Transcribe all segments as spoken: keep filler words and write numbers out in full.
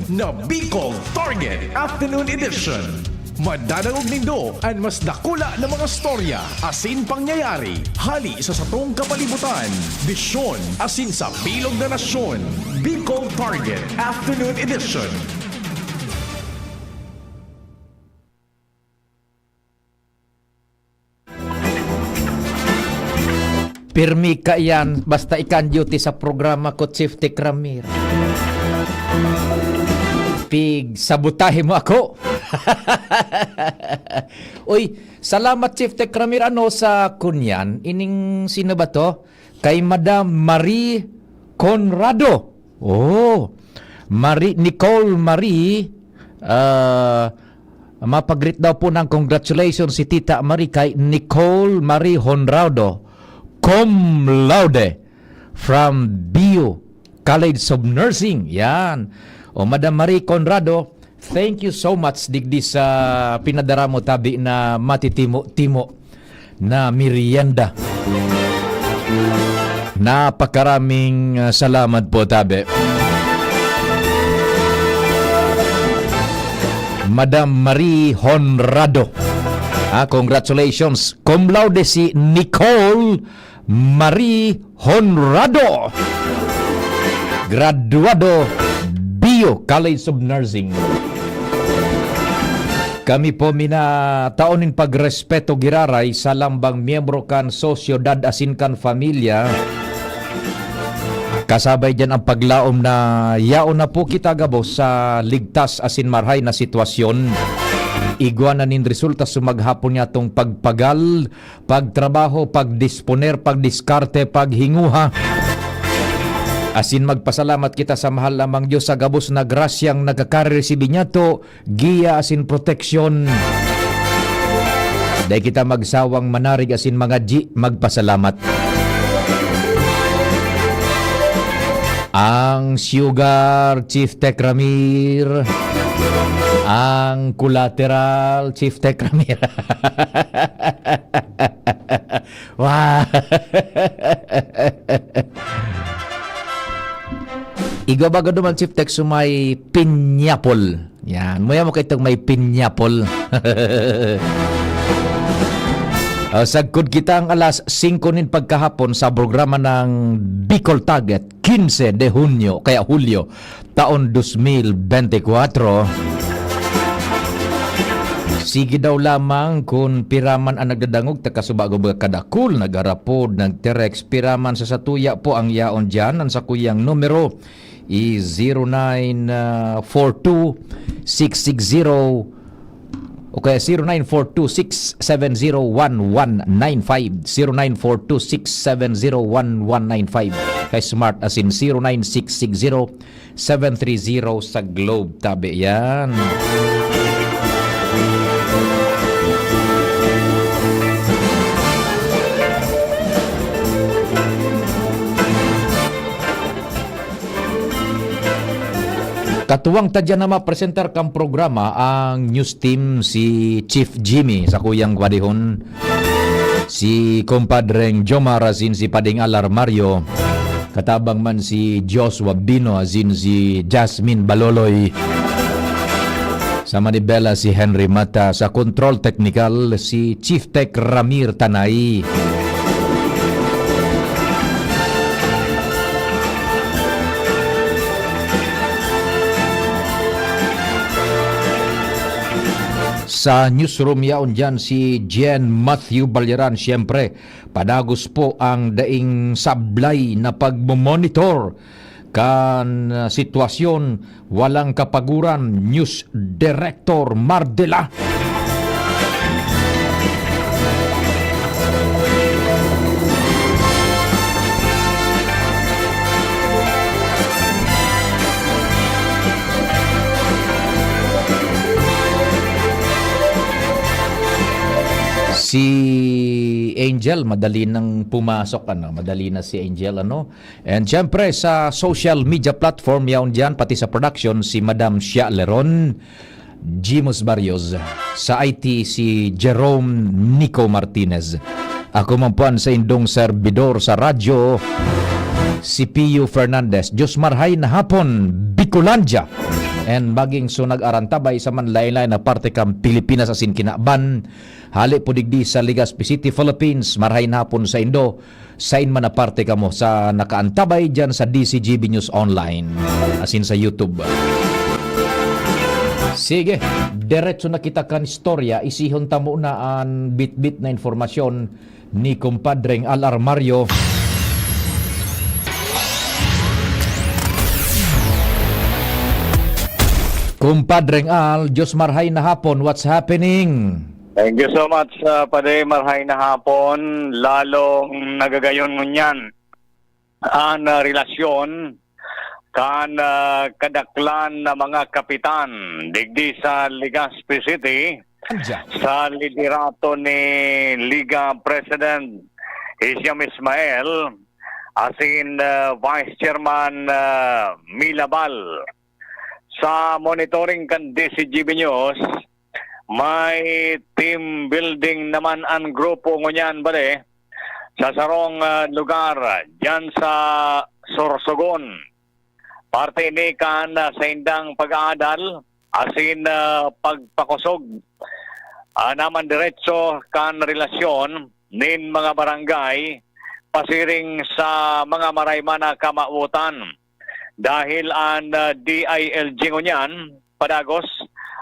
na Bicol Target Afternoon Edition. Madadangog nindo an mas dakula na mga storya asin pangyayari hali sa satong kapalibutan, bisyon asin sa bilog na nasyon. Bicol Target Afternoon Edition. Pirmi ka iyan, basta ika an duty sa programa ko, Chief Tech Ramir. Pig, sabotahe mo ako. Uy, salamat, Chief Tech Ramir. Ano sa kunyan? Ining sino ba to? Kay Madam Marie Conrado. Oh, Marie, Nicole Marie, ah, mapagrit daw po ng congratulations si Tita Marie kay Nicole Marie Honrado, cum laude, from B U College of Nursing. Yan. O, Madam Marie Conrado, thank you so much digdi sa pinadara mo tabi na matitimo-timo na merienda. Napakaraming, ah, salamat po, tabi. Madam Marie Honrado. Ah, congratulations. Cum laude si Nicole Marie Honrado. Graduado B U College of Nursing. Kami po minatao nin pagrespeto giraray sa lambang miyembro kan sosyedad asin kan pamilya. Kasabay diyan ang paglaom na yaon na po kita gabos sa ligtas asin marhay na sitwasyon. Igwa na nin resulta sa maghapon niyatong pagpagal, pagtrabaho, pagdisponer, pagdiskarte, paghinguha. Asin magpasalamat kita sa mahal namang Dios sa gabos na grasyang nagkakareresibi niyato, giya asin proteksyon. Dai kita magsawang manarig asin mangadyi, magpasalamat. Ang sugar, Chief Tech Ramir. Ang collateral, Chief Tech Ramir. Wow! Igwa baga duman, Chief Tech, sa may pineapple. Yan. Muya mo kaitong may pineapple. Ah, sagkod kita ang alas singko nin pagkahapon sa programa ng Bicol Target, quince de Hunyo, kaya Hulyo, taon dos mil bente kwatro. Sige daw lamang kun piraman ang nagdadangog, ta kasubago baga kadakul, nagharapod, nagterex, piraman sa satuya po ang yaon diyan. Ang sakuyang numero is zero nine four two six six zero o kaya zero nine four two six seven zero one one nine five, zero nine four two six seven zero one one nine five. Kay Smart asin zero nine six six zero seven three zero sa Globe. Tabi yan. Katuwang ta diyan na mapresentar kan programa ang news team, si Chief Jimmy, sakuyang kwadihon, si Compadreng Jomar asin si Pading Alar Mario. Katabang man si Joshua Bino asin si Jasmine Baloloy. Sa manibela, si Henry Mata. Sa control technical, si Chief Tech Ramir Tanay. Sa newsroom yaon diyan si Jen Matthew Balyaran. Siyempre, padagos po ang daing sablay na pagmomonitor kan, ah, sitwasyon. Walang kapaguran, News Director Mardela. Si Angel, madali nang pumasok, ano, madali na si Angel, ano. And syempre, sa social media platform, yaon diyan, pati sa production, si Madam Shia Leron, Jimos Barrios. Sa I T, si Jerome Nico Martinez. Ako man po an saindong serbidor sa radyo, si Pio Fernandez. Diyos marhay na hapon, Bicolandia. And maging so nag-arantabay sa manlaylay na parte kan Pilipinas asin kinaban. Hali po digdi sa Legazpi City, Philippines. Marhay na hapon sa indo. Sain man na parte kamo sa nakaantabay dyan sa D C G B News Online. Asin sa YouTube. Sige, diretso na kita kan istorya. Isihon ta muna an bitbit na informasyon ni Kumpadreng Al Armario. Kumpadreng Al, Diyos marhay na hapon. What's happening? Thank you so much, ah, Pade. Marhay na hapon. Lalong nagagayon ngunyan an, ah, relasyon kan, ah, kadaklan na mga kapitan digdi sa Legazpi City, Anja. Sa liderato ni Liga President Hisham Ismael, asin, ah, Vice Chairman, ah, Milabal. Sa monitoring kan D C G B News, may team building naman an grupo ngunyan, bale, sa sarong, ah, lugar, diyan sa Sorsogon. Parte ini kan, ah, saindang pag-aadal, asin, ah, pagpakosog, ah, naman diretso kan relasyon nin mga barangay pasiring sa mga marayman na kamawotan. Dahil an, ah, D I L G ngunyan, padagos,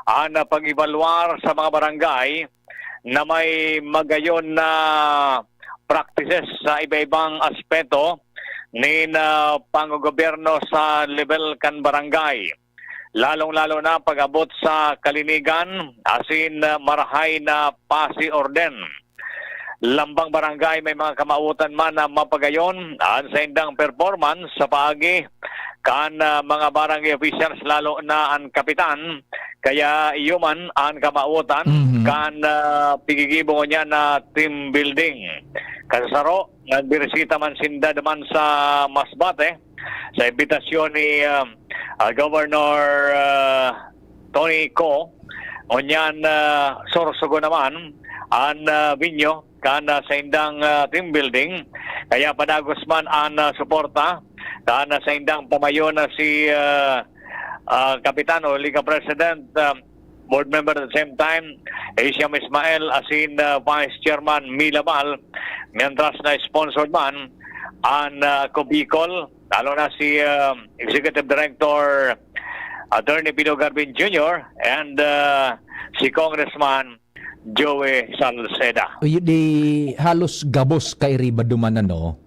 an, ah, pag-ebalwar sa mga barangay na may magayon na practices sa iba-ibang aspeto nin, ah, panggogobyerno sa lebel kan barangay. Lalong-lalo na pag-abot sa kalinigan, asin, ah, marahay na pasi orden. Lambang barangay may mga kamawotan man na mapagayon an saindang performance sa paagi kan, ah, mga barangay officials, lalo na an kapitan. Kaya iyo man an kamawotan Mhm. kan, ah, pigigibo niya na team building. Kasasaro, nagbirisita man sinda duman sa Masbate sa imbitasyon ni, ah, ah, Governor, ah, Tony Co. Ngunyan, ah, Sorsogon naman an, ah, venue kan, ah, saindang, ah, team building. Kaya padagos man an, ah, suporta kan, ah, saindang pamayo na si, ah, ah, Kapitan o Liga President, ah, board member at the same time, Asiam Ismael, asin, ah, Vice Chairman Milabal, mientras na sponsored man an, ah, Cobicol, lalo na si, ah, Executive Director Attorney Pino Garvin Junior and, ah, si Congressman Joey Salceda. Uy, di halos gabos kairiba duman, ano?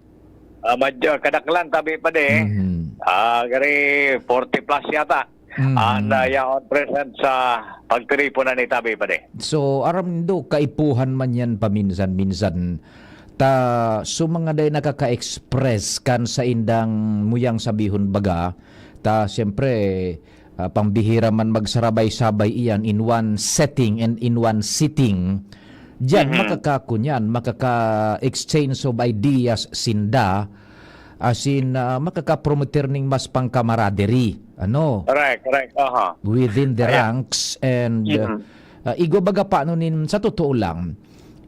Ah, madya-, kadaklan, tabi pa di. Mhm. Ah, gari forty plus yata. Mhm. An, ah, yaon present sa pagtiripon na ni tabi pa di. So, aram nindo, kaipuhan man yan paminsan-minsan. Ta, so mga day nakaka-express kan saindang muyang sabihon baga, ta, siyempre, ah, pambihira man magsarabay-sabay iyan in one setting and in one sitting. Diyan, Mhm. makakakunyan, makaka-exchange of ideas sinda, asin, ah, makaka-promote ning mas pang-camaraderie, ano? Correct, correct. Aha. Within the Ayan. ranks and, Mhm. ah, igwa baga paano nin, sa totoo lang,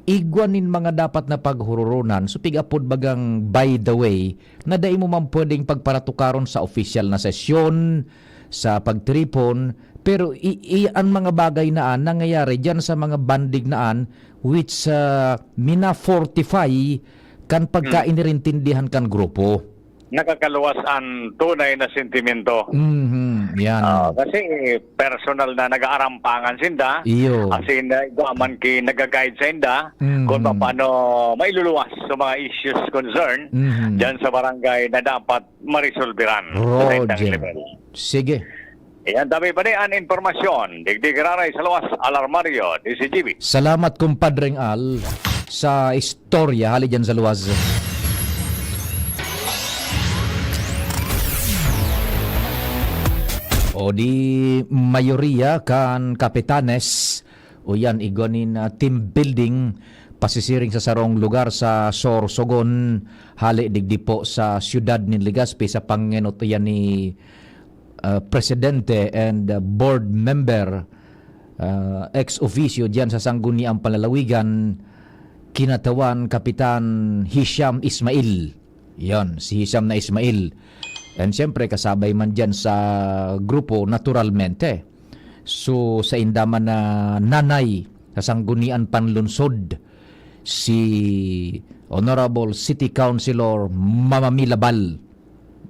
igwa nin mga dapat na paghuroronan, so pig-apod bagang by the way, na dai mo man pwedeng pagparatukaron sa opisyal na sesyon, sa pagtiripon, pero i-, i-, an mga bagay na an nangyayari diyan sa mga bandig na an which, ah, mina-fortify kan Hmm. pagkainirintindihan kan grupo. Nakakaluwas an tunay na sentimento. Mhm, yan. Ah, kasi personal na nag-aarampangan sinda. Iyo. As in, ah, igwa man ki nag-guide sa inda, Mhm. kung paano mailuluwas sa mga issues concern Mhm. diyan sa barangay na dapat maresolbiran sa Roger. Saindang level. Sige. Yan, tabi pa ni an impormasyon. Digdi giraray sa luwas, Alarmario, D C G B. Salamat, Kumpadreng Al, sa istorya hali dyan sa luwas. O di, mayoriya kan kapitanes, o yan, igwa nin, ah, team building, pasisiring sa sarong lugar sa Sorsogon, hali digdi po sa siyudad nin Legazpi, sa pangenot yan ni, ah, presidente and, ah, board member, ah, ex officio diyan sa Sangguniang Panlalawigan, kinatawan Kapitan Hisham Ismail. Yon, si Hisham na Ismail. And siyempre, kasabay man dyan sa grupo, naturalmente. So, sa indaman na nanay sa Sangguniang Panlunsod, si Honorable City Councilor Mama Milabal.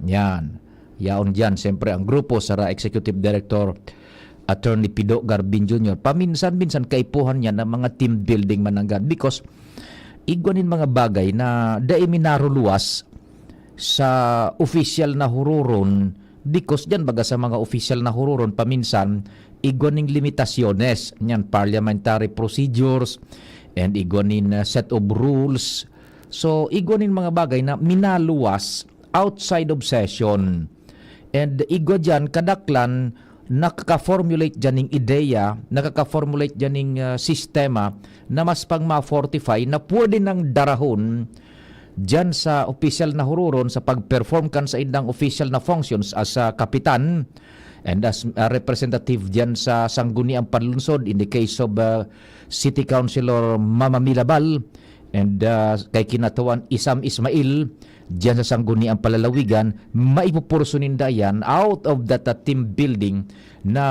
Yan. Yaon dyan, siyempre, ang grupo, sara Executive Director Attorney Pido Garbin Junior. Paminsan-minsan, kaipuhan niya ng mga team building mananggad because igwa nin mga bagay na dai minaruluwas sa opisyal na huroron, because diyan baga sa mga opisyal na huroron paminsan igwa ning limitasyones, niyan parliamentary procedures, and igwa nin, uh, set of rules. So, igwa nin mga bagay na minaluwas outside of session. And igwa diyan, kadaklan, nakaka-formulate diyan ning ideya, nakaka-formulate diyan ning, uh, sistema na mas pang ma-fortify na pwede nang darahon diyan sa opisyal na huroron sa pag-perform kan sa indang opisyal na functions as a kapitan and as a representative diyan sa Sangguniang Panlunsod in the case of, uh, City Councilor Mama Milabal and, uh, kay Kinatawan Isam Ismail diyan sa Sangguniang Palalawigan, maipupurso ninda yan out of that, uh, team building na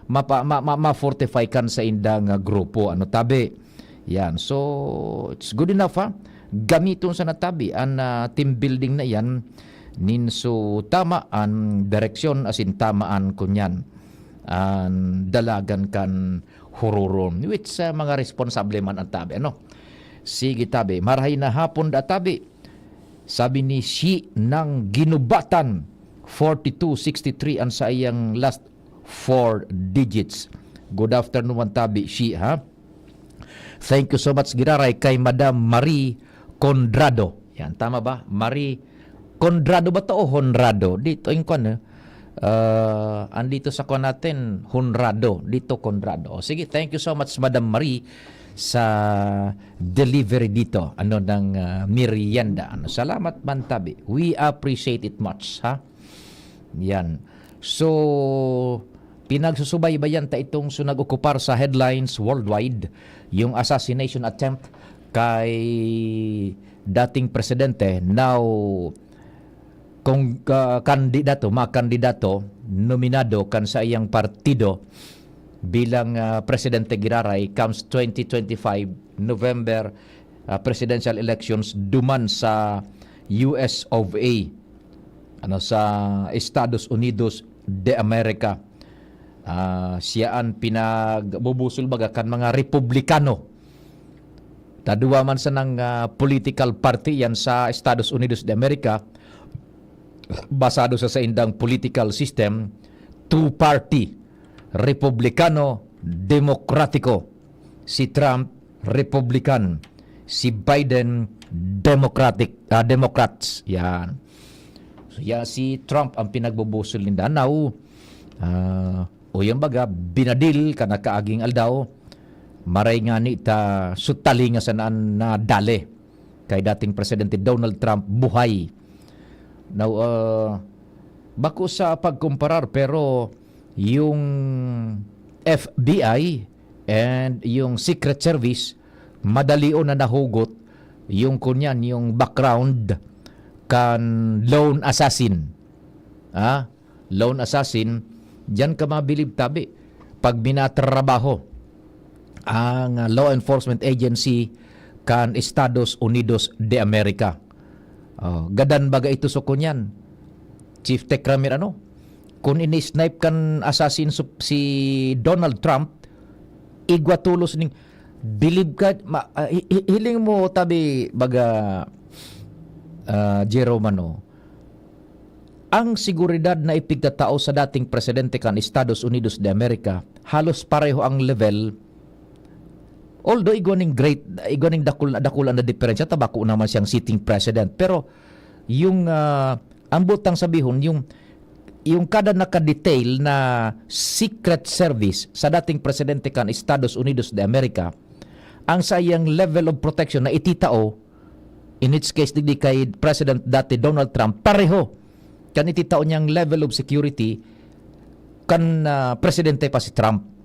mapa-, ma-, ma-, ma-fortify kan sa indang, uh, grupo. Ano tabi? Yan. So, it's good enough, ha? Gamiton sa natabi an, ah, team building na iyan. Ninso tama an direksyon asin tama an kunyan, an dalagan kan huroron. Which, ah, mga responsable man an tabi, ano? Sige, tabi. Marahay na hapon da, tabi. Sabi ni Shi ng Ginubatan, forty-two sixty-three an saiyang last four digits. Good afternoon, man tabi, Shi, ha? Thank you so much, giraray, kay Madam Marie Condrado. Yan, tama ba? Marie Condrado ba to o Honrado? Dito, yung kwan, eh. Ah, andito sa kwan natin, Honrado. Dito, Condrado. O, sige, thank you so much, Madam Marie, sa delivery dito, ano, ng, ah, merienda. Ano, salamat, man tabi. We appreciate it much, ha? Yan. So, pinagsusubaybayan ta itong so nag-okupar sa headlines worldwide, yung assassination attempt kay dating presidente, now kung, ah, kandidato, makandidato, nominado kan sa iyang partido bilang, ah, presidente giraray comes twenty twenty-five November, ah, presidential elections duman sa U S of A, ano, sa Estados Unidos de America. Ah, siya an pinagbubusol baga kan mga Republikano. Taduwa man sanang, ah, political party yan sa Estados Unidos de America, basado sa saindang political system, two-party, Republikano, Demokratiko. Si Trump, Republican. Si Biden, Democratic, ah, Democrats. Yan. So, ya, si Trump ang pinagbubusol ninda. Now, ah, o yung baga, binadil kan nakaaging aldaw, maray ngani ta sutali nga sana an nadali kay dating Presidente Donald Trump buhay. Now, ah, bako sa pagkomparar, pero yung F B I and yung Secret Service, madalion na nahugot yung kunyan, yung background kan lone assassin. Ah, lone assassin, diyan ka mabilib tabi pag minatrabaho ang, ah, law enforcement agency kan Estados Unidos de America. Oh, gadan baga ito so kunyan, Chief Tech Ramir, ano? Kung ini-snipe kan assassin so, si Donald Trump, igwa tolos ning bilib ka, ma-, ah, hi-, hi-, hiling mo tabi baga, ah, Jerome, ano? Ang seguridad na ipigtatao sa dating presidente kan Estados Unidos de America, halos pareho ang level. Although igwa ning great, igwa ning dakul-, dakula na diferensya, ta bako naman siyang sitting president. Pero yung, ah, ang butang sabihon, yung, yung kada naka-detail na Secret Service sa dating presidente kan Estados Unidos de America, ang saiyang level of protection na ititao, in its case, digdi kay President dati Donald Trump, pareho kan ititao niyang level of security kan, ah, presidente pa si Trump.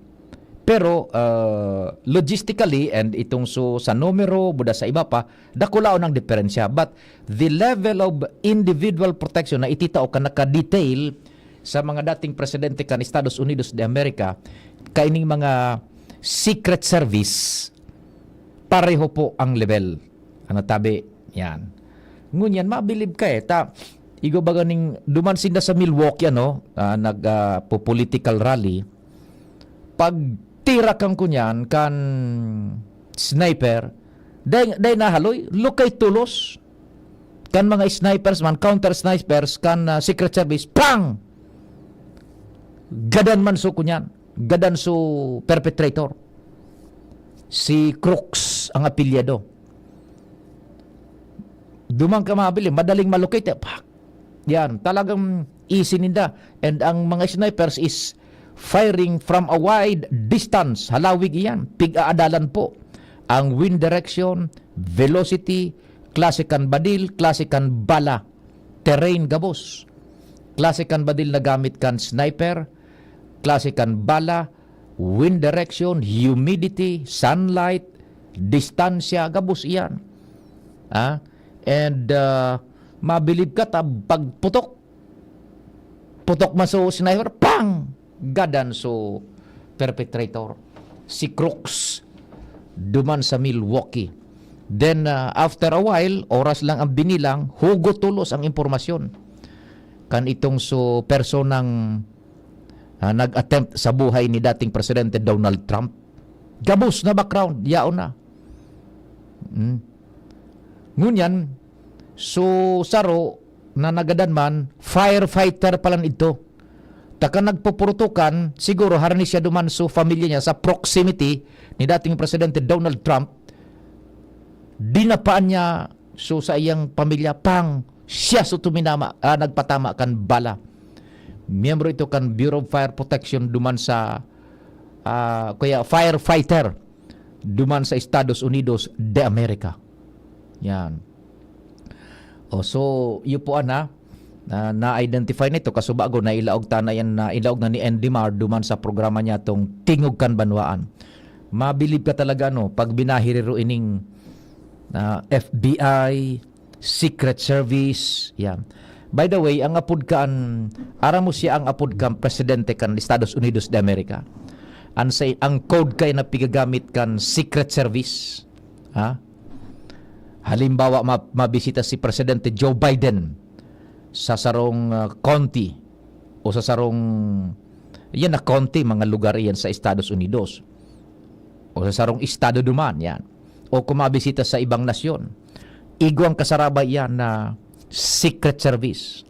Pero, ah, logistically and itong so, sa numero, buda sa iba pa, dakulaon ang diferensya. But the level of individual protection na ititao kan naka-detail sa mga dating presidente kan Estados Unidos de America, kaining mga Secret Service, pareho po ang level. Ano tabi? Yan. Ngunyan, mabilib ka eh. Ta, igo baga ning duman sinda sa Milwaukee, ano, ah, nag, ah, po political rally. Pag tira kang kunyan, kan sniper, day, day nahaloy, lukay tulos. Kan mga snipers man, counter snipers, kan, ah, Secret Service, pang! Gadan man so kunyan, gadan so perpetrator. Si Crooks ang apelyado. Duman ka mabilib, madaling malocate eh. Pak! Yan, talagang easy ninda. And ang mga snipers is firing from a wide distance. Halawig iyan, pig-aadalan po. Ang wind direction, velocity, klase kan badil, klase kan bala, terrain gabos. Klase kan badil na gamit kan sniper, klase kan bala, wind direction, humidity, sunlight, distansya, gabos iyan. Ah, and, ah, mabilib ka ta pagputok. Putok man so sniper, pang! Gadan so perpetrator. Si Crooks, duman sa Milwaukee. Then, ah, after a while, oras lang ang binilang, hugot tulos ang impormasyon. Kan itong so personang, ah, nag-attempt sa buhay ni dating Presidente Donald Trump. Gabos na background, yaon na. Hmm. Ngunyan, so saro na nagadan man, firefighter palan idto. Taka nagpupurutukan, siguro harani siya duman so pamilya niya sa proximity ni dating Presidente Donald Trump, dinapaan niya so sa iyang pamilya, pang! Siya so tuminama, ah, nagpatama kan bala. Miyembro ito kan Bureau of Fire Protection duman sa, ah, kaya firefighter duman sa Estados Unidos de America. Yan. O, so, iyo po, ana, na, na-identify nito, kasubago na ilaog ta na yan, na ilaog na ni Andy Mar duman sa programa niya tong Tingog Kan Banwaan. Mabilib ka talaga, no, pag binahiriro ining, ah, F B I, Secret Service, yan. By the way, ang apod kan, aram mo siya ang apod kan presidente kan Estados Unidos de America. Ang sa, ang code kay na pigagamit kan Secret Service. Ha? Halimbawa, ma-, mabisita si Presidente Joe Biden sa sarong, ah, county o sa sarong, yan na county, mga lugar iyan sa Estados Unidos. O sa sarong estado duman, yan. O kung mabisita sa ibang nasyon. Igwang kasarabay yan na Secret Service.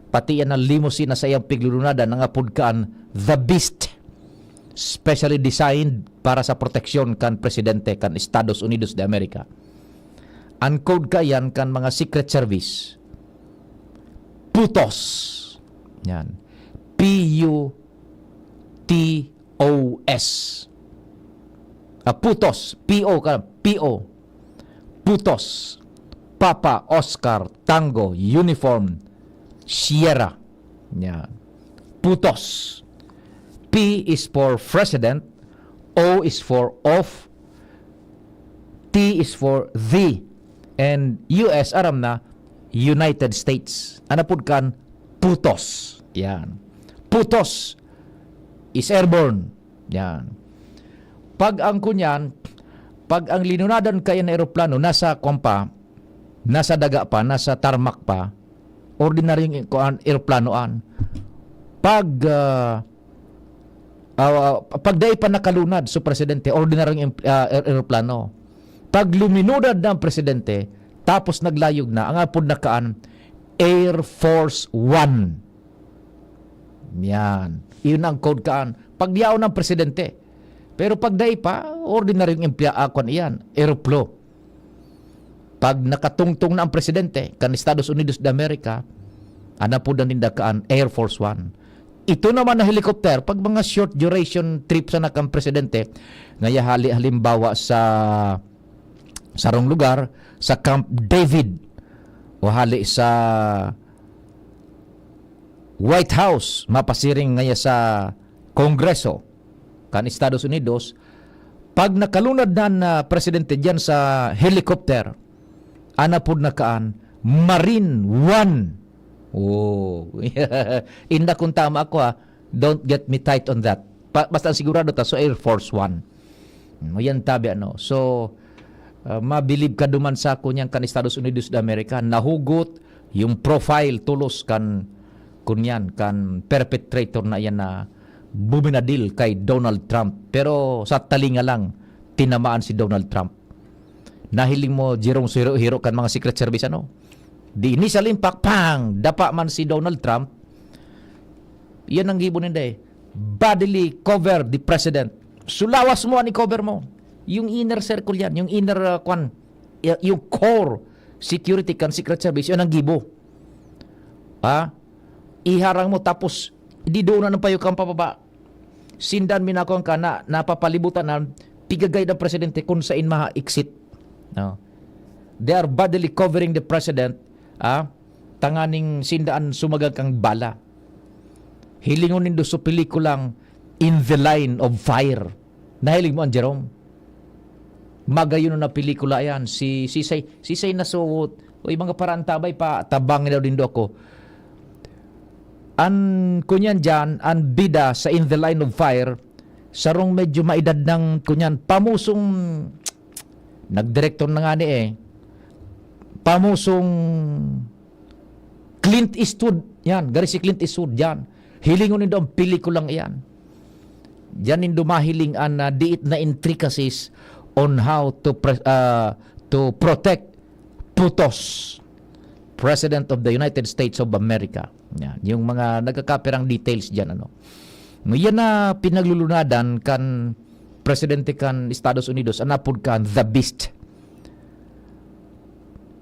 Pati yan na limousine na sa iyang piglulunadan, ang apod kaan The Beast. Specially designed para sa proteksyon kan presidente kan Estados Unidos de America. Ang code kaiyan kan mga Secret Service, putos. Yan. P U T O S. Ah, putos. P O ka, P O. Putos. Papa Oscar Tango Uniform Sierra. Yan. Putos. P is for president, O is for of, T is for the, and U S, aram na, United States. Ano pud kan putos? Yan. Putos is airborne. Yan. Pag ang kunyan, pag ang linunadan kaya na eroplano, nasa kwan pa, nasa daga pa, nasa tarmac pa, ordinaryong, kuan, eroplano an. Pag, ah, ah, pag dai pa nakalunad so presidente, ordinaryong em-, ah, er-, eroplano. Pag luminunad na ang presidente, tapos naglayog na, ang apod na kaan, Air Force One. Yan. Iyon ang code kaan. Pag yaon ang presidente. Pero pag dai pa, ordinaryong empleya-, ah, kwan iyan, eroplo. Pag nakatungtong na ang presidente kan Estados Unidos de America, an apod na ninda kaan Air Force One. Ito naman na helicopter, pag mga short duration trip sana kan presidente, ngaya hali halimbawa sa sarong lugar, sa Camp David, o hali sa White House, mapasiring ngaya sa Kongreso, kan Estados Unidos, pag nakalunad na na presidente diyan sa helicopter, ana pod na kaan, Marine One. Oh. Inda kung tama ako, ha. Don't get me tight on that. Pa, basta ang sigurado ta, so Air Force One. Mo yan tabi, ano. So, ah, mabilib ka duman sa kunyan kan Estados Unidos de America, nahugot yung profile tulos kan kunyan, kan perpetrator na yan na buminadil kay Donald Trump. Pero sa talinga lang, tinamaan si Donald Trump. Nahiling mo, Jerome, sa hiro-hiro kan mga Secret Service, ano? Di initial impact, pang! Dapa man si Donald Trump, yan ang gibo ninda eh. Bodily cover the president. Sulawas mo an i-cover mo. Yung inner circle yan, yung inner, uh, kwan, y- yung core security kan Secret Service, yun ang gibo. Ha? Iharang mo, tapos di doon na ng payo kang pababa. Sindan minakuan ka na napapalibutan na pigagay ng presidente kung sain maha-exit. No? They are bodily covering the president, ah, tanganing sindaan sumagang kang bala. Hilingon nindo sa pelikulang In the Line of Fire. Nahiling mo an Jerome? Magayon na pelikula yan. Si, si Say, si Say Nasuot. Uy, mga parantabay pa, tabangin daw nindo ako. An, kunyan dyan, an bida sa In the Line of Fire, sarong medyo maedad ng, kunyan, pamusong, nagdirektor na nga ni eh, pamusong Clint Eastwood, yan, gari si Clint Eastwood, yan. Hilingon nindo ang pelikulang iyan. Diyan nindo mahiling an, ah, diit na intricacies on how to pre- ah, to protect putos, President of the United States of America. Yan, yung mga nagkakapirang details diyan, ano. No, yan na pinaglulunadan kan presidente kan Estados Unidos, an apod kan The Beast.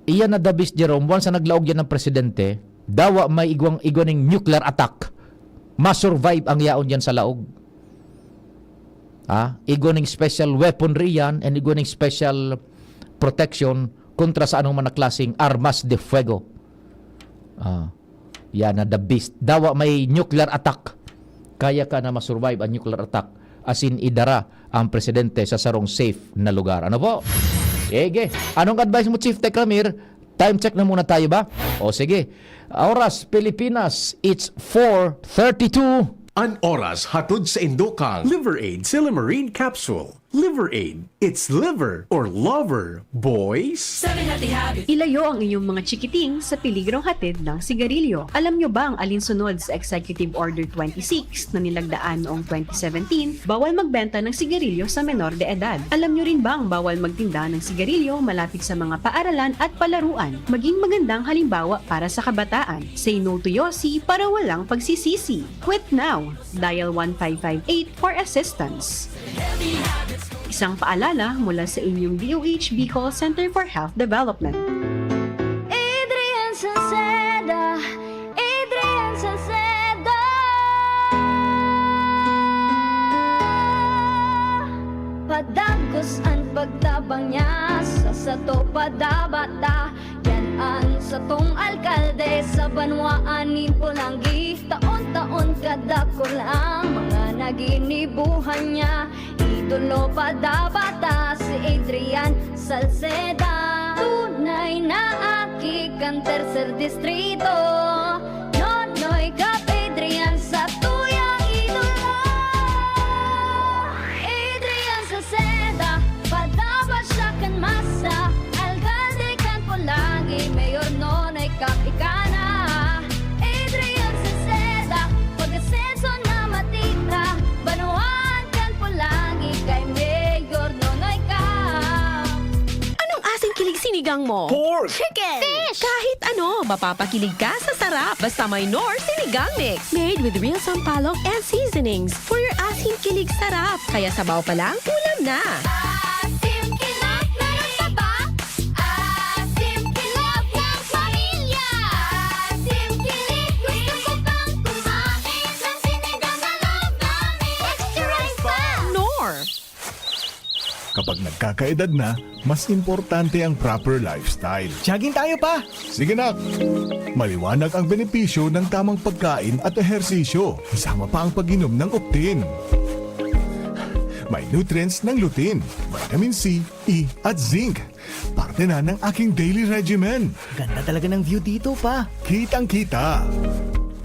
Iyan na The Beast, Jerome, once na naglaog yan ng presidente, dawa may igwang, igwa ning nuclear attack, masurvive ang yaon diyan sa laog. Ah, igwa ning special weaponry yan and igwa ning special protection kontra sa anong man na klaseng armas de fuego. Ah, yan na The Beast. Dawa may nuclear attack. Kaya ka na masurvive ang nuclear attack. As in, idara ang presidente sa sarong safe na lugar. Ano po? Sige. Anong advice mo, Chief Tekramir? Time check na muna tayo ba? O sige. Oras, Pilipinas, it's four thirty-two. An oras hatod sa indokang Liver Aid Silymarin Capsule. Liver Aid, it's liver or lover, boys. Seven Healthy Habits. Ilayo ang inyong mga chikiting sa peligrong hatid ng sigarilyo. Alam nyo bang alinsunod sa Executive Order twenty-six na nilagdaan noong twenty seventeen, bawal magbenta ng sigarilyo sa menor de edad? Alam nyo rin bang bawal magtinda ng sigarilyo malapit sa mga paaralan at palaruan? Maging magandang halimbawa para sa kabataan. Say no to Yossi para walang pagsisisi. Quit now! Dial one five five eight for assistance. Isang paalala mula sa inyong D O H Bicol Center for Health Development. Adrian Salceda, Adrian Salceda. Padagos an pagtabang niya sa sato padabata. Yan an satong alkalde sa banwaan nin Polangui. Taon-taon kadakul ang mga naginibuhan niya. Idolo padabata si Adrian Salceda. Tunay na aki kan Tercer Distrito. Nonoy Cap Adrian sa tuyang idolo. Adrian Salceda, padaba siya kan masa. Alkalde kan Polangui, Mayor Nonoy Cap ika na. Adrian Salceda, pag-asenso na matita. Banwaan kan Polangui kay Mayor Nonoy Cap. Anong asin kilig sinigang mo? Pork! Chicken! Fish! Kahit ano, mapapakilig ka sa sarap. Basta may Knorr Sinigang Mix. Made with real sampalok and seasonings for your asin kilig sarap. Kaya sabaw pa lang, ulam na. Asim kilig, meron pa ba? Asim kilig ng pamilya. Asim kilig, gusto ko pang kumain ng sinigang na love namin. Extra rice pa! Knorr! Kapag nagkakaedad na, mas importante ang proper lifestyle. Jogging tayo, pa! Sige, nak! Maliwanag ang benepisyo ng tamang pagkain at ehersisyo, kasama pa ang pag-inom ng Optin. May nutrients ng lutein, vitamin C, E at zinc. Parte na ng aking daily regimen. Ganda talaga ng view dito, pa. Kitang-kita.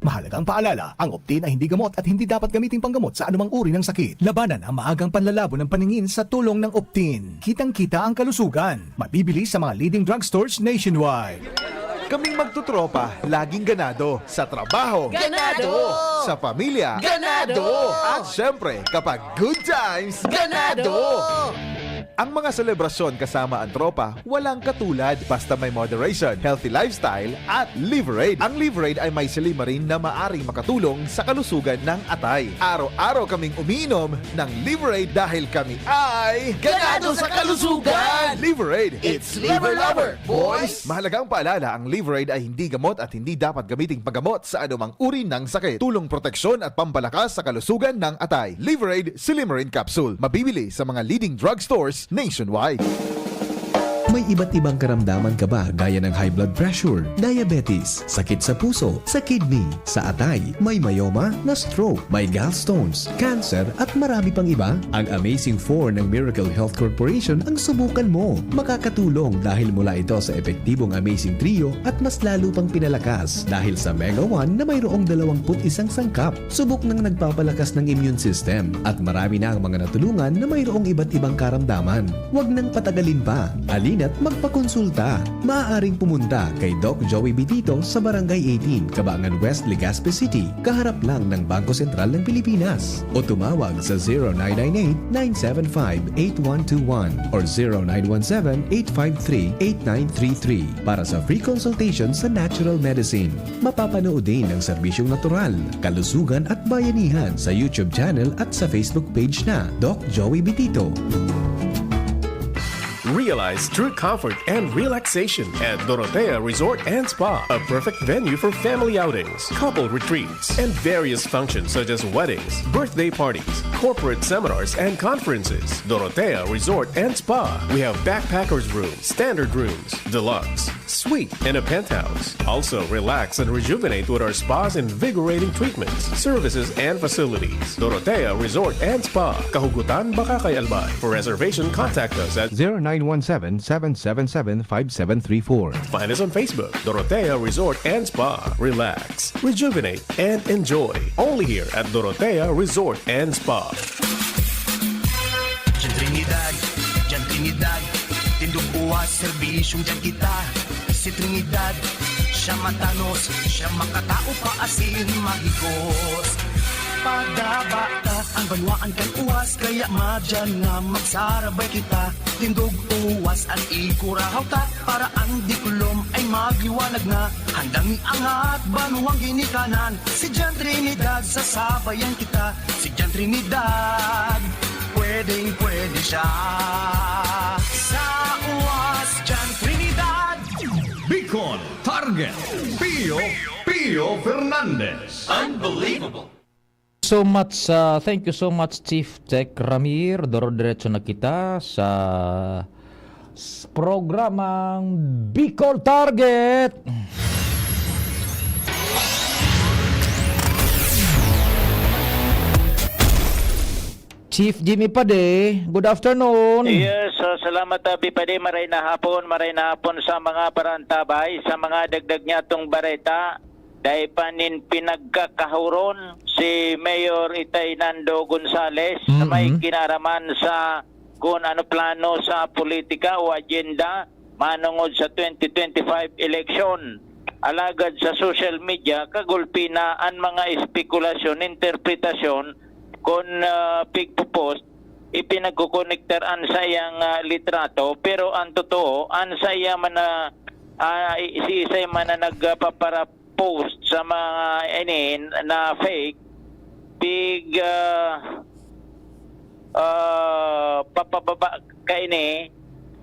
Mahalagang paalala, ang Optin ay hindi gamot at hindi dapat gamiting panggamot sa anumang uri ng sakit. Labanan ang maagang panlalabo ng paningin sa tulong ng Optin. Kitang-kita ang kalusugan. Mabibili sa mga leading drugstores nationwide. Kaming magtotropa, laging ganado. Sa trabaho. Ganado! Sa pamilya. Ganado! At syempre, kapag good times, Ganado! Ang mga selebrasyon kasama ang tropa, walang katulad. Basta may moderation, healthy lifestyle, at Liverade. Ang Liverade ay may silymarin na maaring makatulong sa kalusugan ng atay. Araw-araw kaming umiinom ng Liverade dahil kami ay Ganado sa kalusugan! Liverade, it's Liver Lover, boys! Mahalagang paalala, ang Liverade ay hindi gamot at hindi dapat gamiting paggamot sa anumang uri ng sakit. Tulong, proteksyon at pampalakas sa kalusugan ng atay. Liverade Silymarin Capsule. Mabibili sa mga leading drugstores nationwide. May iba't ibang karamdaman ka ba, gaya ng high blood pressure, diabetes, sakit sa puso, sa kidney, sa atay, may myoma, na-stroke, may gallstones, cancer, at marami pang iba? Ang Amazing Four ng Miracle Health Corporation ang subukan mo. Makakatulong dahil mula ito sa epektibong Amazing Trio at mas lalo pang pinalakas dahil sa Mega One na mayroong dalawampu't isang sangkap. Subok nang nagpapalakas ng immune system at marami na ang mga natulungan na mayroong iba't ibang karamdaman. Huwag nang patagalin pa. Halina't magpakonsulta. Maaaring pumunta kay Doc Joey Bitito sa Barangay eighteen, Cabangan West, Legazpi City, kaharap lang ng Bangko Sentral ng Pilipinas. O tumawag sa zero nine nine eight, nine seven five, eight one two one or zero nine one seven, eight five three, eight nine three three para sa free consultation sa natural medicine. Mapapanood din ang serbisyong natural, kalusugan at bayanihan sa YouTube channel at sa Facebook page na Doc Joey Bitito. Realize true comfort and relaxation at Dorotea Resort and Spa, a perfect venue for family outings, couple retreats, and various functions such as weddings, birthday parties, corporate seminars, and conferences. Dorotea Resort and Spa. We have backpackers room, standard rooms, deluxe, suite, and a penthouse. Also, relax and rejuvenate with our spa's invigorating treatments, services, and facilities. Dorotea Resort and Spa, Kahugutan, Bacacay, Albay. For reservation, contact us at zero nine one seven, seven seven seven, five seven three four. Find us on Facebook, Dorotea Resort and Spa. Relax, rejuvenate, and enjoy. Only here at Dorotea Resort and Spa. Diyan Trinidad, diyan Trinidad, tindog, uwas, serbisyong diyan kita. Si Trinidad, siya matanos, siya makatao, paasin, mahigos. Padaba ta an banwaan kan uwas, kaya madyan nga magsarabay kita. Tindog, uwas an ikurahaw ta, para an diklom ay magliwanag na. Handang iangat banwang ginikanan, si Jan Trinidad, sasabayan kita. Si Jan Trinidad, pwedeng-pwede siya. Sa uwas, Jan Trinidad. Bicol Target, Pio, Pio Fernandez. Unbelievable. So much, uh, thank you so much, Chief Tech Ramir. Doro-diretso na kita sa s-, programang Bicol Target. Chief Jimmy Pade, good afternoon. Yes, uh, salamat, uh, Bipade. Maray na hapon, maray na hapon sa mga parantabay, sa mga dagdag niya tong bareta. Dai pa nin pinagkakahuron si Mayor Itay Nando Gonzales na may Mm-mm. kinaraman sa kun ano plano sa politika o agenda manongod sa twenty twenty-five election. Alagad sa social media, kagulpi na an mga espekulasyon, interpretasyon, kun, ah, pigpopost, ipinagkukonektar an saiyang, ah, litrato, pero an totoo, an saiya man na, ah, i-, siisay man na nagpapara-post sa mga ini na fake, pig, ah, ah, papababa kaini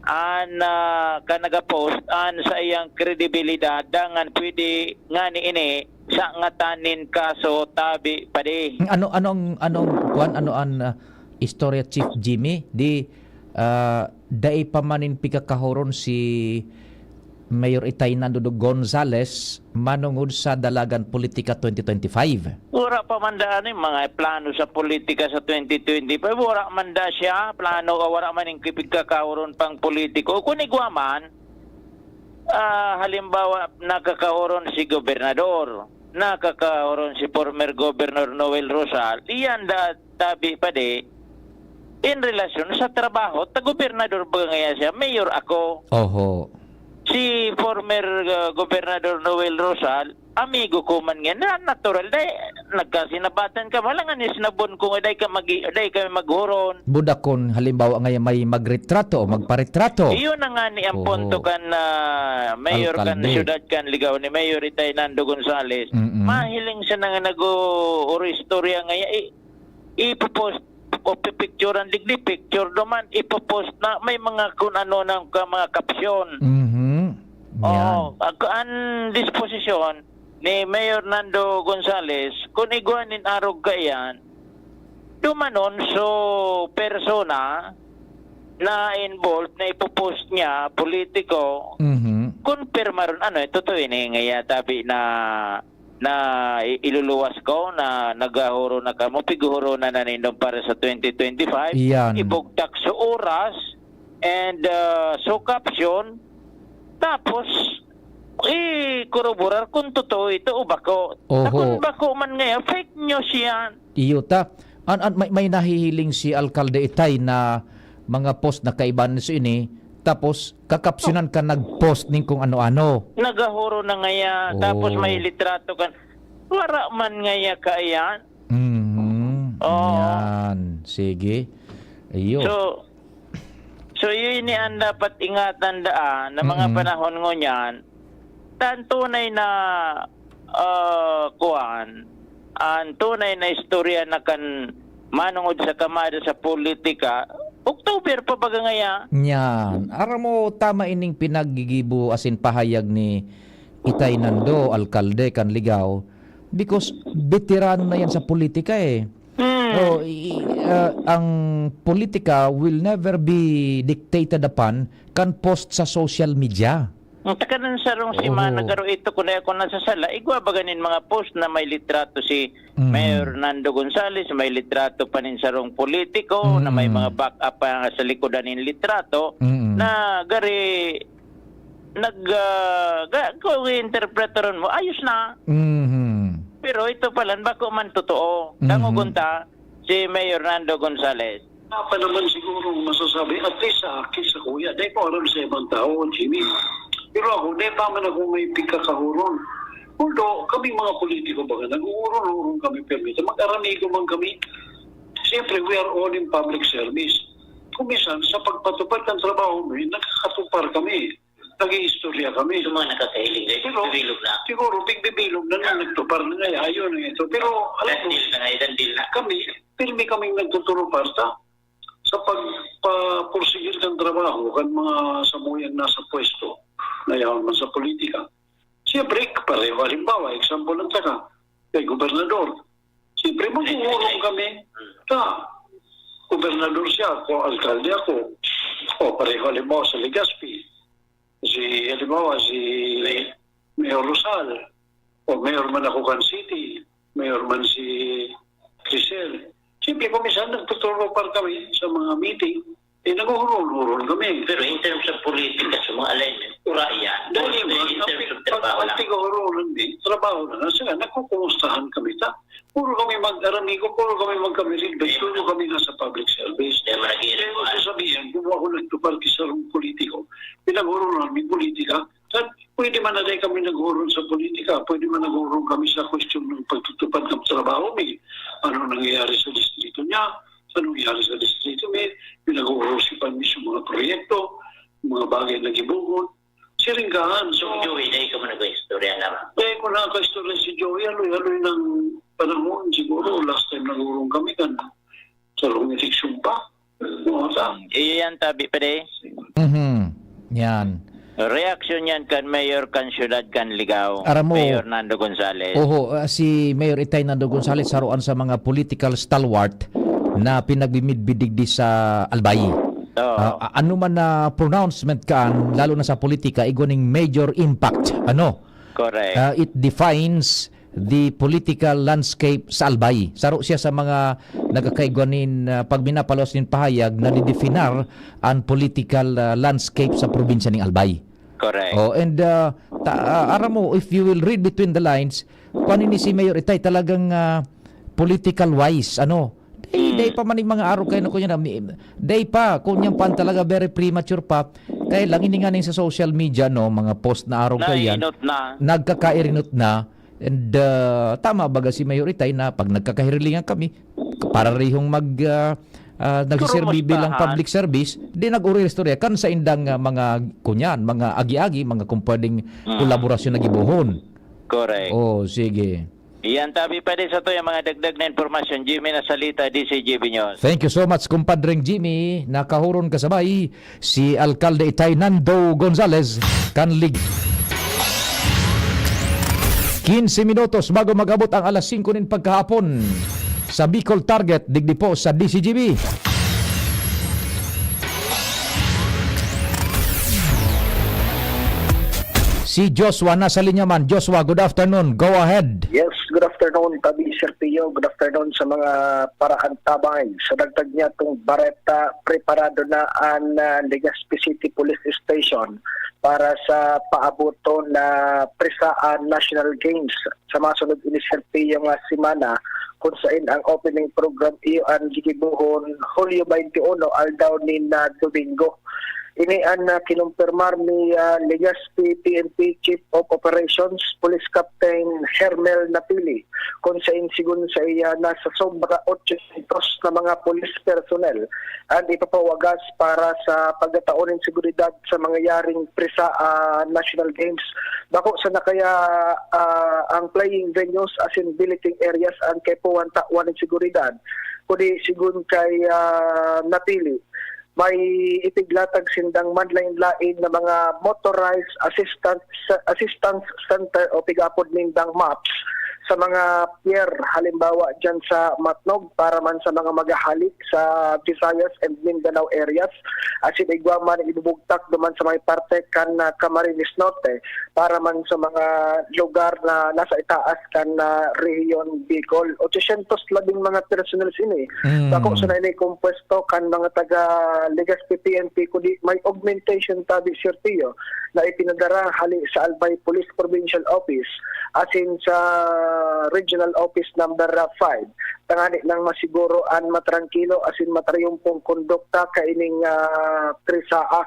an, ah, kan nagapost an saiyang kredibilidad, dangan pwede ngani ini sa ngatan nin kaso, tabi pa di. Ano, anong, anong, kuwan, ano an, ah, istorya, Chief Jimmy? Di, ah, dai pa man nin pikakahuron si Mayor Itay Nando Gonzales manongod sa Dalagan Politika twenty twenty-five? Wara pa man daa ni mga plano sa politika sa twenty twenty-five. Wara man daa siya plano, wara man ning kipigkakaoron pang politiko. Kun igwa man, ah, halimbawa, nakakaoron si gobernador, nakakaoron si former Governor Noel Rosal, iyan da tabi pa di, in relasyon sa trabaho, ta gobernador ba ngaya siya, mayor ako. Oho. Si former, ah, Gobernador Noel Rosal, amigo ko man nga, na natural, dai, nagkasinabatan ka, wala nga ni sinabon ko nga dai ka magi-, dai kami maghuron. Budakon, halimbawa, nga may magretrato o magparetrato. Iyon na nga ni ang Oho. punto kan, ah, mayor kan Alkalde. Siyudad kan Ligao ni Mayor Itay Nando Gonzales. Mm-mm. Mahiling siya na nga nag-o-, oro istorya nga ya-, i-, ipopost o pipicturan, digdi picture duman, ipopost na may mga kun ano nang ka-, mga caption. Mhm. Oo, Yan. ag-, an disposisyon ni Mayor Nando Gonzales, kun igwa nin arog kaiyan, dumanon so persona na involved na ipopost niya, politiko, Mhm. kun pirma ron, ano, eh, totoo ini nga ya tabi na, na i-, iluluwas ko na naghahuro na kamo, pighuhuronan na nindong para sa twenty twenty-five, Iyan. ibugtak so oras, and, ah, so caption, tapos, i-koroborar kung totoo ito o bako. Oho. Kung bako man ngayon, fake news yan. Iyo ta. An, an, may, may nahihiling si Alkalde Itay na mga post na kaiba na so ini, tapos kakapsyonan ka nag-post ning kung ano-ano. Naghahuro na ngaya, Oo. tapos may litrato kan, wara man ngaya kaiyan. Mhm. Oo. Yan. Sige. Iyo. So, so, yun ni ang dapat ingatan daan na mga Mm-mm. panahon ngunyan, ta an tunay na, ah, kuwan, ang tunay na istorya na kan manongod sa kamada sa politika, October pa baga ngaya. Nyan. Aram mo, tama ining pinaggigibo asin pahayag ni Itay Nando, alkalde kan Ligao, because veterano na yan sa politika eh. Hmm. Oh, i-, i-, ah, ang politika will never be dictated upon kan post sa social media. Ang takanan sarong Oo. semana garo ito, kung ako nasasala, igwa ba ganin mga post na may litrato si Mm. Mayor Nando Gonzales, may litrato pa nin sarong politiko na may Mm. mga back up pa sa likodan nin litrato Mm. na gari nag, ah, ga-, kung i-interpretaron mo, ayos na. Mhm. Pero ito pala, bako man totoo. Mhm. Dangogon ta, si Mayor Nando Gonzales. Wala pa naman siguro masasabi, at least sa akin, sa kuya. Dahil ko alam sa ibang tao, Jimmy. Pero ako, di pa man ako may pagkakahuron. Although, kami mga politiko, baga, nag-uurong-urong kami, permita. Mag-aramigo man kami. Siyempre, we are all in public service. Kung minsan, sa pagpatupad ng trabaho mo, nagkakatupar kami. Nag-iistorya kami. Yung mga nakakahiling, eh, Pero, bibilog na. Siguro, pigbibilog na lang, nagtupar na nga, eh, ayun, eh, ito. Pero, alam mo, Dandil na nga, eh, dandil na. kami, pirmi kaming nagtuturo parta sa pagpapursige kan trabaho kan mga samuyang nasa pwesto na yaon man sa politika. Siyempre, pareho, halimbawa, example lang taka, kay gobernador. Siyempre, maghuhurong kami. Ta, gobernador siya, ako, alkalde ako. O, pareho, halimbawa, sa Legazpi. Si, halimbawa, si Mayor Rosal, o mayor man ako kan city, mayor man si Crisel. Siyempre, kung minsan nagtuturo pa kami sa mga meeting, eh, naghuhuron-huron kami. Pero in terms of politika, sa mga alignment, ura yan. Dahil Or in ba, terms of pag trabaho lang. Pag tighuhuron, eh, trabaho na lang. Saka, nagkukumustahan kami ta. Puro kami mag-aramigo, puro kami magkamirig, dahil puro kami nasa public service. Kaya malagyan Kaya mo kung sasabihin, kung ako nagtupad sa sarong politiko, pinaghuhuron namin politika, at pwede man na rin kami naghuhuron sa politika, pwede man naghuhuron kami sa question ng pagtutupad ng trabaho, may ano nangyayari sa distrito niya, ano nangyayari sa distrito, may pinag-uurosipan mismo mga proyekto, mga bagay na gibugot. Siringgahan, so, Joey, dahil ka man nag-istorya naman. Dahil ko nakaka-istorya si Joey, haloy-haloy ng panahon, siguro, last time nag-urong kami kan, sa rong eleksyon pa. Oo, sa Iyo yan, tabi pa de. Mhm. Yan. Reaksyon yan kan Mayor kan Siyudad kan Ligao, Aram mo, Mayor Nando Gonzales. Oho, ah, si Mayor Itay Nando Gonzales, saroan sa mga political stalwart na pinagbimidbid digdi sa Albay. Oo. Ah, a- ano man na pronouncement kan, lalo na sa politika, igwa ning major impact. Ano? Correct. Ah, it defines the political landscape sa Albay. Saro siya sa mga nagkakaigwa nin, ah, pag minapalos nin pahayag na nidefinar an political, ah, landscape sa probinsya ning Albay. Correct. Oh, and, ah, ta- ah, aram mo, if you will read between the lines, kung ano ni si Mayor Itay, talagang, ah, political wise, ano, day, Mm. day pa man yung mga arog kayo na kunya na, mi- day pa, kung yan pa talaga very premature pa, kaya lang ini nga ning sa social media, no, mga post na arog kayo yan, Nainot na. nagkakairinot na, and, ah, tama baga si Mayor Itay na pag nagkakahirilingan kami, pararihong mag, ah, ah, nagsiserbi bilang Turumustahan. public service, di nag-uri istorya kan sa indang, ah, mga kunyan, mga agi-agi, mga kung pwedeng Mm. kolaborasyon na gibohon. Correct. Oh, sige. Iyan, tabi pa din sa to yung mga dagdag na impormasyon. Jimmy Nasalita, D C G B News. Thank you so much, kumpadreng Jimmy. Nakahuron kasabay si Alkalde Itay Nando Gonzales, kan Lig-, quince minutos bago mag-abot ang alas singko nin pagkahapon sa Bicol Target, digdi po sa D C G B. Si Joshua nasa linya man. Joshua, good afternoon. Go ahead. Yes, good afternoon, Tabi Sergio. Good afternoon sa mga paraantabay. Sa dagdag niya itong bareta, preparado na ang, ah, Legazpi City Police Station para sa paaboton na Presaan National Games sa masunod ini, Sergio, nga semana, kung sain ang opening program iyo an gigibohon Hulyo twenty-one, aldaw nin, ah, Domingo. Ini an, ah, kinumpirmar ni, ah, Legazpi P N P Chief of Operations, Police Captain Hermel Napili, kung sain sigon sa iya nasa sobra otsosyentos na mga police personnel an ipapawagas para sa pagtatao nin seguridad sa mangyayaring Presaan National Games. Bako sana kaya, ah, ang playing venues asin billeting areas an kaipuhan tawan nin seguridad, kundi sigon kay, ah, Napili, may ipiglatag sindang manlain-lain na mga motorized assistance, assistance center o pig-apod nindang MAPS sa mga pier, halimbawa, dyan sa Matnog, para man sa mga maghahalik sa Visayas and Mindanao areas, asin igwa man ibubugtak duman sa may parte kan, ah, Camarines Norte, para man sa mga lugar na nasa itaas kan, ah, Rehiyon Bicol. Otsosyentos labing mga personnel ini. Mm. Bako sana ini kompwesto kan mga taga Legazpi P N P, kundi may augmentation, Tabi Sergio, na ipinadara hali sa Albay Police Provincial Office asin sa Regional Office Number five, tangani nang masiguro an matrangkilo asin matrayumpong kondukta kaining, ah, Presaa.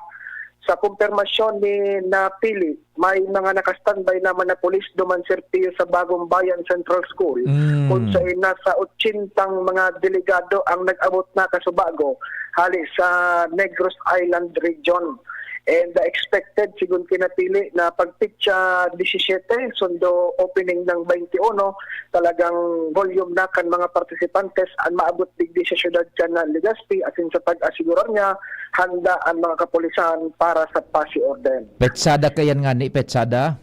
Sa kumpirmasyon ni Napili, may mga naka-standby naman na pulis duman, Sergio, sa Bagong Bayan Central School, Mm. kung sain nasa otsentang mga delegado ang nag-abot na kasubago hali sa Negros Island Region. And, uh, expected, sigon ki Napili, na pag petsa disisiyete, sundo opening ng twenty-one, talagang volume na kan mga partisipantes an maabot digdi sa siyudad kan Legazpi, asin sa pag-asigurar niya, handa an mga kapulisan para sa pasi orden. Petsada kayan ngani, petsada?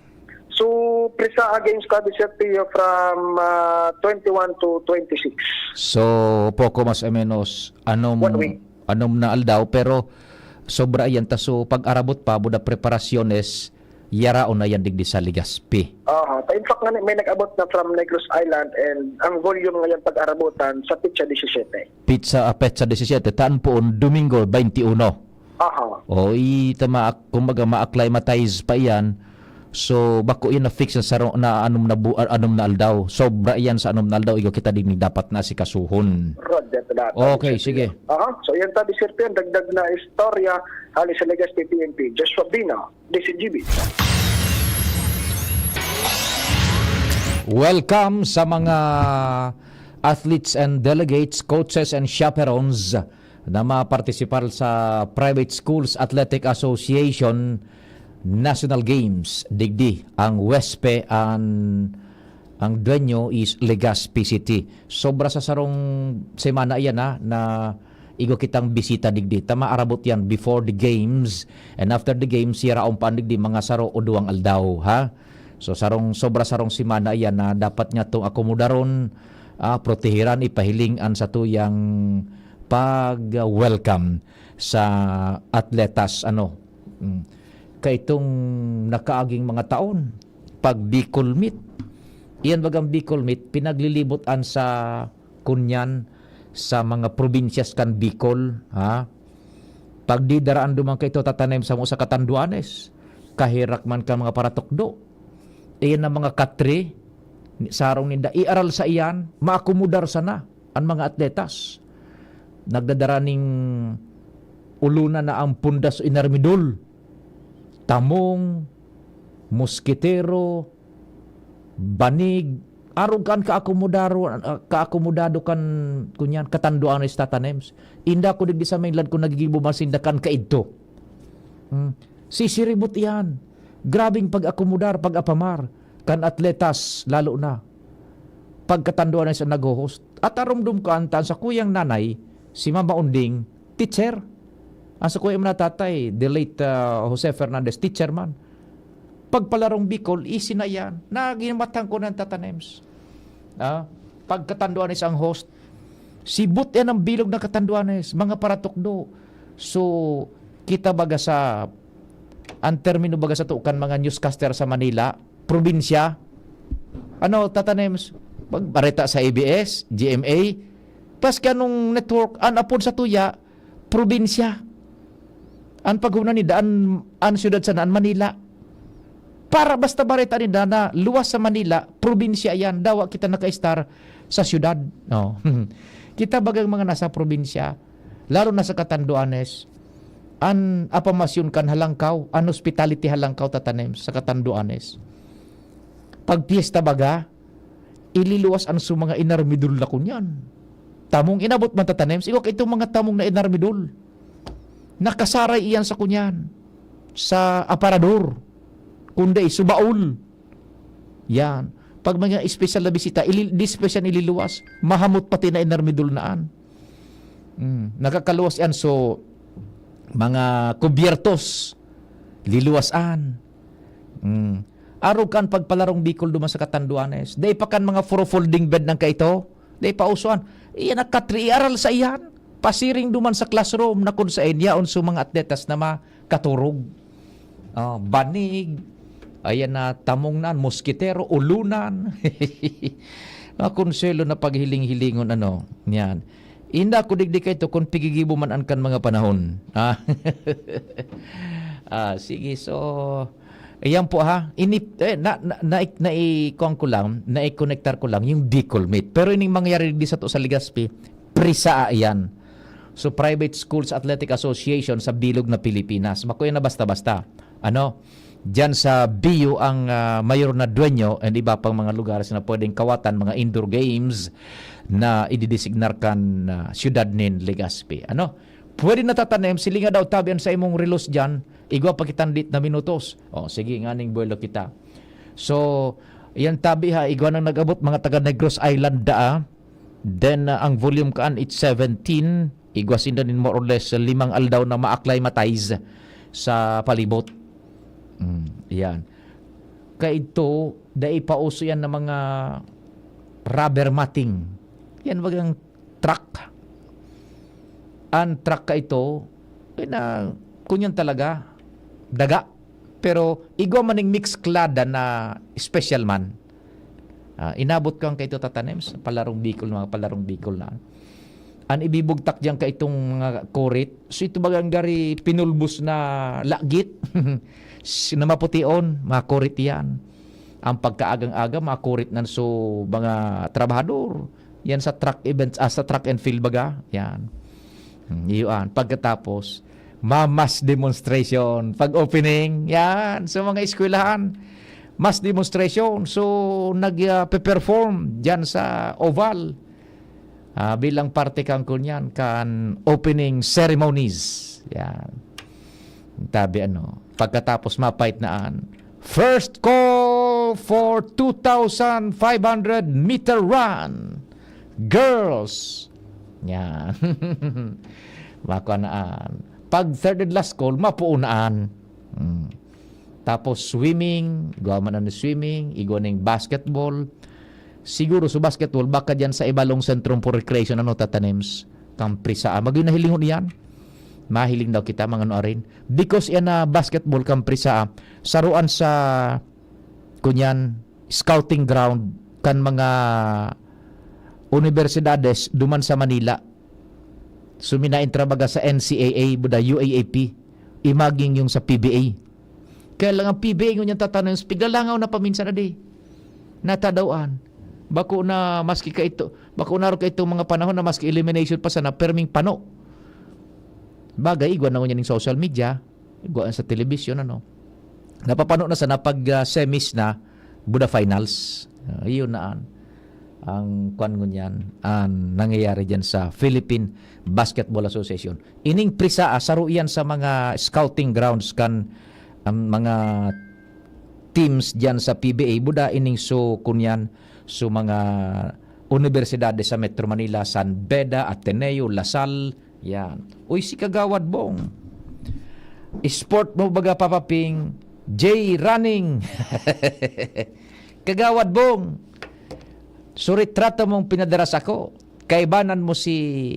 So, Presaa Games, Tabi Sergio, from, ah, twenty-one to twenty-six. So, poko mas o menos anom, One week. anom na aldaw, pero sobra iyan ta. So, pag-arabot pa, buda preparasyones, yaraon na yan digdi sa Legazpi. Aha. Ta, in fact, nga, may nag-abot na from Negros Island, and ang volume ngayon pag-arabotan sa petsa disisiyete. Petsa, ah, petsa disisiyete, taan poon, Domingo, twenty-one. Aha. O, i-, ta, ma-, kumbaga, ma-acclimatize pa iyan. So, bako iyan na-fix na saro-, na anom na bu-, ah, anom na aldaw. Sobra iyan sa anom na aldaw, igwa kita digdi dapat na asikasuhon. Roger, salamat. Okay, sige. Aha. So, yan, Tabi Sergio, dagdag na istorya, hali sa Legazpi P N P. Joshua Bina, D C G B. Welcome sa mga athletes and delegates, coaches and chaperones na mapartisipar sa Private Schools Athletic Association National Games. Digdi ang WESPE, an, ang dueño is Legazpi City. Sobra sa sarong semana iyan, ha, na igwa kitang bisita digdi. Ta maarabot yan before the games, and after the games, yaraon pa digdi mga saro o duwang aldaw, ha? So, sarong, sobra sarong semana iyan na dapat nga tong akomodaron, ah, proteheran, ipahiling an satuyang pag-welcome sa atletas, ano, mm, kaitong nakaaging mga taon, pag Bicol Meet. Iyan bagang Bicol Meet, pinaglilibot an sa kunyan sa mga probinsyas kan Bicol, ha? Pagdidaraan duman kaito tatanem sa mga sa Catanduanes. Kaherak man kan mga paratukdo. Iyan ang mga katri, sarong ninda, iaral sa iyan, maakomodar sana an mga atletas. Nagdadara ning ulunan na ang pundas o inarmidol, tamong, moskitero, banig, arog kan kaakomodaro-, ah, kaakomodado kan, kunyan, Catanduanes tatanems. Inda ko digdi sa mainland kung nagigibo man sinda kan kaidto. Hmm. Sisiribot iyan. Grabing pag-akomodar, pag-apamar kan atletas, lalo na pag Catanduanes ang nagho-host. At aromdom ko an tan sa kuyang nanay, si Mama Unding, teacher. Ang sa kuya mo na tatay, the late, ah, Jose Fernandez, teacher man. Pagpalarong Bicol, easy na yan. Nagimatang ko ng tatanems. Ah, pag Catanduanes ang host, sibot yan ang bilog na Catanduanes, mga paratukdo. So, kita baga sa, ang termino baga sa tukan mga newscaster sa Manila, probinsya, ano, tatanems, pag bareta sa A B S, G M A, paski anong network, an apod sa tuya, probinsya. An paghuna nida, an, an syudad sana, an Manila. Para basta bareta nida na luwas sa Manila, probinsya yan, dawa kita nakaistar sa syudad. No. Kita bagang mga nasa probinsya, lalo na sa Catanduanes, an apamasyon kan Halangkaw, an hospitality Halangkaw tatanem sa Catanduanes. Pag piyesta baga, ililuwas an su mga inarmidol na kunyan. Tamong inabot man tatanem, siguro itong mga tamong na inarmidol. Nakasaray iyan sa kunyan, sa aparador, kundi subaol. Yan. Pag mga espesyal na bisita, ili-, di espesyal ililuwas, mahamot pati na inarmidol na an. Mm, nakakaluwas yan. So, mga kubyertos, liluwas an. Mm. Arog kan pagpalarong Bicol duman sa Catanduanes. Dai pa kan mga furo-folding bed nang kaito. Dai pa uso an. Iyan ang katri, iaral sa iyan. Pasiring duman sa classroom na kung saen yaon su mga atletas na makaturog. Oh, banig. Ayan na, tamong nan, moskitero, ulunan. Mga konselo na paghiling-hilingon, ano, yan. Inda ko digdi kaito kung pigigibo man an kan mga panahon. Ah. Ah, sige, so, ayan po ha. Ini, eh, na, na, na, naikuan ko lang, naikonektar ko lang yung Bicol Meet. Pero ining mangyayari di sa to sa Legazpi, PRISA yan. So, Private Schools Athletic Association sa bilog na Pilipinas. Bako yan na basta-basta. Ano? Diyan sa B U ang, ah, mayor na dueño and iba pang mga lugares na pwedeng kawatan, mga indoor games na ididesignar kan, ah, siyudad nin Legazpi. Ano? Pwede na tatanem, silinga daw tabi an sa imong relos diyan, igwa pa kitang dit na minutos. O, sige, nganing buwelo kita. So, yan tabi ha, igwa nang nag-abot, mga taga Negros Island daa. Then, ah, ang volume kaan, it's seventeen. Igwa sinda nin more or less limang aldaw na ma-acclimatize sa palibot. Mm, yan. Kaidto, dai pa uso yan na mga rubber matting. Yan bagang truck. An truck kaito, eh, na, kunyan talaga, daga. Pero igwa man ning mixed clad na special man. Ah, inabot ko ang kaito tatanems, palarong Bicol, mga palarong Bicol na. An ibibugtak diyan kaitong mga kurit, so ito bagang gari pinulbos na lagit, na mapution, mga kurit yan. Ang pagkaagang-aga, mga kurit nan so mga trabahador. Yan sa track events, ah, sa track and field baga. Yan. Hmm, iyan. Pagkatapos, ma-mass demonstration. Pag opening, yan. Sa mga eskwelahan, mass demonstration. So, nag, ah, pe-perform dyan sa Oval. Ah, bilang parte kan kunyan, kan opening ceremonies. Yan. Tabi ano, pagkatapos mapait na an first call for two thousand five hundred meter run. Girls. Yan. Makuha na an. Pag third and last call, mapuo na an. Hmm. Tapos swimming, igwa man an swimming, igwa ning basketball. Siguro sa basketball, baka dyan sa Ibalong Centrum for Recreation, ano, tatanems. kan PRISAA. Magin nahilingon iyan. Mahiling daw kita, mga nuarin. Because iyan na basketball kan PRISAA, saruan sa, kunyan, scouting ground kan mga universidades duman sa Manila. Suminain trabaga sa N C A A, buda U A A P. Imagine yung sa P B A. Kaya lang ang P B A ngunyan tatanong, piglalangaw na paminsan na di. Natadawan. Bako na maski ka ito, bako na ro ka itong mga panahon na maski elimination pa sana, perming pano. Bagay, igwa na ngunyan yung social media, igwa sa television, ano. Napapano na sana pag, ah, semis na, buda finals. Ah, yun na an, ang kwan ngunyan, ang nangyayari dyan sa Philippine Basketball Association. Ining PRISAA, saro iyan sa mga scouting grounds kan, ang mga teams diyan sa P B A, buda ining so, kunyan, so mga universidades sa Metro Manila, San Beda, Ateneo, La Salle, yan. Uy, si Kagawad Bong. Sport mo baga, Papa Ping? J Running. Kagawad Bong, so retrato mong pinadara sako, kaibanan mo si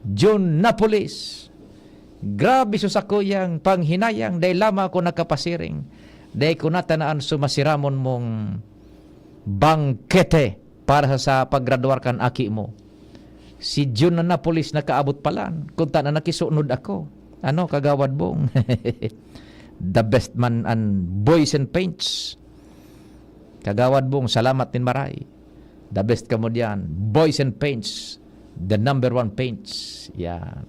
Jun Napoles. Grabe so sakuyang panghinayang, dai lamang ako nakapasiring. Dai ko natanaan so masiramon mong bangkete para sa, sa paggraduar kan aki mo. Si Jun na Napoles nakaabot palan, kun ta na nakisunod ako. Ano, Kagawad Bong? The best man an Boys and Paints. Kagawad Bong, salamat nin maray. The best kamo diyan. Boys and Paints. The number one paints. Yan.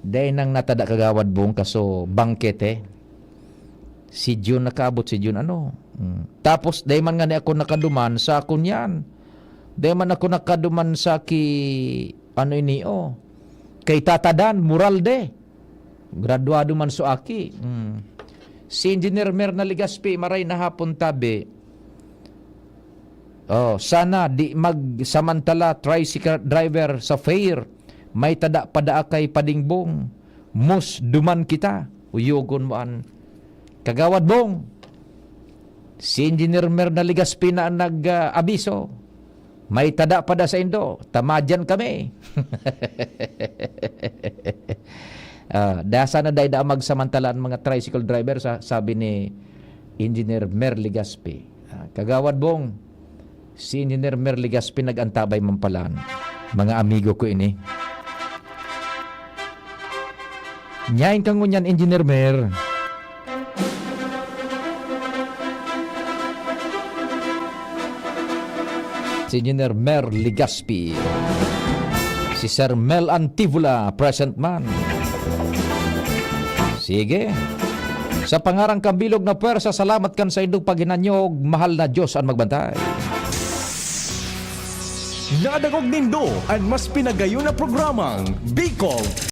Dai nang natada, Kagawad Bong, kaso bangkete. Si Jun nakaabot, si Jun ano. Mm. Tapos, dai man ngani ako nakaduman sa akon yan. Dai man ako nakaduman sa ki, ano ini, oh. Kay Tata Dan, Moralde. Graduado man so aki. Mm. Si Engineer Mer na Legaspi, maray na hapon tabi. Oh, sana di magsamantala tricycle driver sa fair. May tada pa daa kay Padingbong. Mus duman kita. Uyogon mo an Kagawad Bong. Si Engineer Mer na Legaspi na ang nag, ah, abiso. May tada pa da saindo, tamadyan kami. Ah, da sana dai da magsamantala ang mga tricycle driver, sa, sabi ni Engineer Mer Legaspi. Ah, Kagawad Bong, si Engineer Mer Legaspi nag-antabay man palan. Mga amigo ko ini. Nyain ka ngunyan, Engineer Mer. Si Engineer Mer Legaspi. Si Sir Mel Antivola, present man. Sige. Sa pangaran kan bilog na pwersa, salamat kan saindong paghinanyog, mahal na Diyos an magbantay. Nadangog nindo an mas pinagayon na programang Bicol